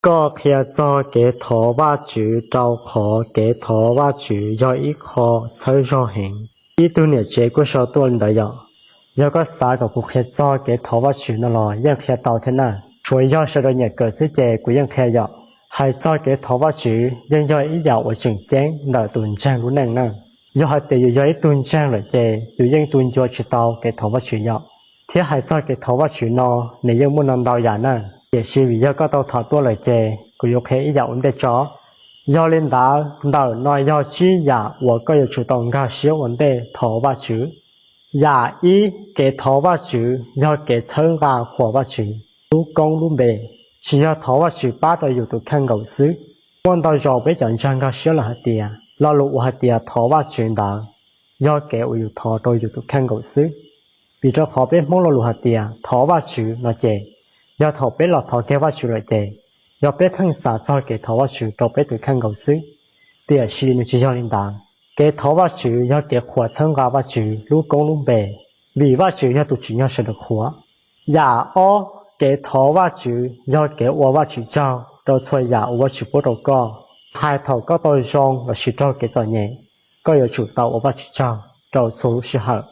Koj qhia txog kev thov Vajtswv rau qhov kev thov Vajtswv yog ib qho txhawb zog heev. Ib tug niam tsev kuj sau tuaj li ntawd yom. Yog koj xav kom kuv qhia txog kev thov Vajtswv no los yeej qhia tau thiab na. Tsuav yog sawv daws nyiam kawm xwb ces kuv yeej qhia yom. Hais txog kev thov Vajtswv yeej yog ib yam uas tseem ceeb ntawm tus ntseeg lub neej na. Yog hais tias yus yog ib tug ntseeg lawm ces yus yeej tu ncua tsis tau kev thov Vajtswv yom. Thiab hais txog kev thov Vajtswv no, nws yeej muaj no ntau yam na, tiam sis vim yog koj tau tham tuaj lawm ces kuv yuav qhia ib yam ua ntej tso. Yog li ntawd, ntawm no yog tsib yam uas koj yuav tsum tau nkag siab ua ntej thov Vajtswv. Yam ib, kev thov Vajtswv yog kev txhawb nqa qhuas Vajtswv lub koob lub npe, tsis yog thov Vajtswv pab rau yus tus kheej nkaus xwb. Muaj ntau zaus peb cov ntseeg nkag siab lawm hais tias lo lus uas hais tias thov Vajtswv ntawd yog kev uas yus thov rau yus tus kheej nkaus xwb. Vim rau qhov peb Hmoob lo lus hais tias thov Vajtswv no ces, yog thaum peb los thov kiag Vajtswv lawm ces, yog peb pheej xav txog kev thov Vajtswv rau peb tus kheej nkaus xwb. Tiam sis nws tsis yog li ntawd. Kev thov Vajtswv yog kev qhuas txhawb nqa Vajtswv lub koob lub npe, vim Vajtswv yog tus tsim nyog sawv daws qhuas. Yam ob, kev thov Vajtswv yog kev ua Vajtswv tsaug rau txhua yam uas Vajtswv pub rau koj. Hais thaum koj tau zoo lossis raug kev txom nyem, koj yuav tsum tau ua Vajtswv tsaug rau txhua lub sij hawm.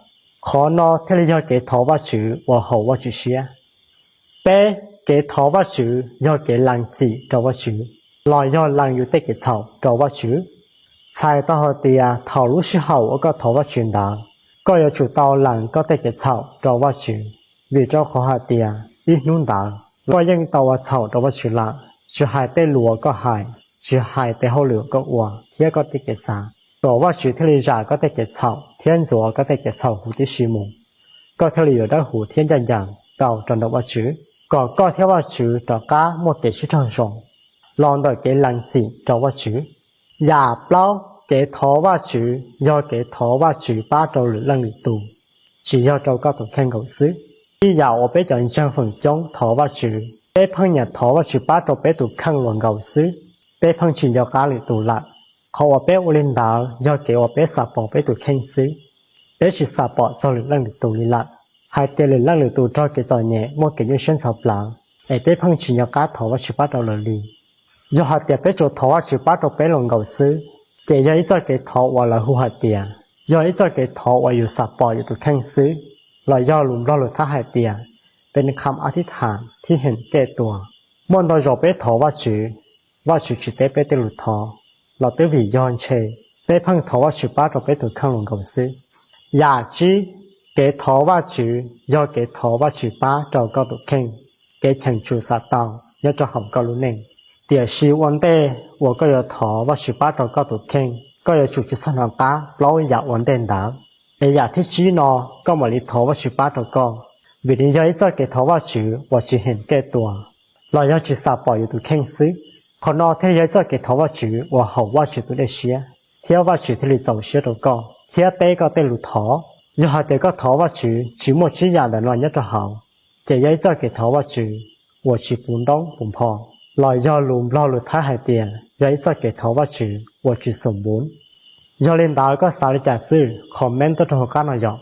Qhov no thiaj li yog kev thov Vajtswv uas haum Vajtswv siab. Peb, kev thov Vajtswv yog kev lees txim rau Vajtswv, los yog lees yus tej kev txhaum rau Vajtswv. Txhais tau hais tias thaum lub sij hawm uas koj thov Vajtswv ntawd, koj yuav tsum tau lees koj tej kev txhaum rau Vajtswv, vim rau qhov hais tias ib hnub ntawd koj yeej tau ua txhaum rau Vajtswv lawm, tsis hais tej lus uas koj hais, tsis hais tej hauj lwm uas koj ua thiab koj tej kev xav, kom Vajtswv thiaj li zam koj tej kev txhaum thiab ntxuav koj tej kev txhaum huv tib si mus, koj thiaj li yuav dawb huv thiab ncaj ncees tau rau ntawm Vajtswv, kom koj thiab Vajtswv rov qab muaj kev sib raug zoo los ntawm kev lees txim rau Vajtswv. Yam plaub, kev thov Vajtswv yog kev thov Vajtswv pab rau lwm leej lwm tus, tsis yog rau koj tus kheej nkaus xwb. Ib yam uas peb cov ntseeg feem coob thov Vajtswv, peb pheej nyiam thov Vajtswv pab rau peb tus kheej luag nkaus xwb, peb pheej tsis nco qab lwm tus lawm. Qhov uas peb ua li ntawd yog kev uas peb xam pom peb tus kheej xwb, peb tsis xam pom txog lwm leej lwm tus li lawm. Hais tias lwm leej lwm tus raug kev txom nyem muaj kev nyuaj siab ntxhov plawv, es peb pheej tsis nco qab thov Vajtswv pab rau lawv li. Yog hais tias peb tsuas thov Vajtswv pab rau peb luag nkaus xwb, ces yog ib txoj kev thov uas lawv hu hais tias yog ib txoj kev thov uas yus xam pom yus tus kheej xwb, los yog lus Nplog lus Thab hais tias เป็นคำอธิษฐานที่เห็นแก่ตัว. Muaj ntau zaus peb thov Vajtswv, Vajtswv tsis teb peb tej lus thov, los twb vim yog ntshe peb pheej thov Vajtswv pab rau peb tus kheej luag nkaus xwb. Yam tsib, kev thov Vajtswv yog kev thov Vajtswv pab rau koj tus kheej, kev cheem tsum xam tau nyob rau hauv koj lub neej. Tiam sis ua ntej uas koj yuav thov Vajtswv pab rau koj tus kheej, koj yuav tsum tsis txhob hnov qab plaub yam ua ntej ntawd. Es yam thib tsib no, koj mam li thov Vajtswv pab rau koj, vim nws yog ib txoj kev thov Vajtswv uas tsis เห็นแก่ตัว, los yog tsis xam pom yus tus kheej xwb. Qhov no thiaj yog ib txoj kev thov Vajtswv uas haum Vajtswv tus dej siab, thiab Vajtswv thiaj li txaus siab rau koj thiab teb koj tej lus thov. Yog hais tias koj thov Vajtswv tsis muaj tsib yam ntawm no nyob rau hauv, ces yog ib txoj kev thov Vajtswv uas tsis puv ntoob puv npho, los yog lus Nplog lus Thaib hais tias yog ib txoj kev thov Vajtswv uas tsis xum npuv. Yog li ntawd koj xav li cas xwb, comment tuaj rau hauv qab no yom.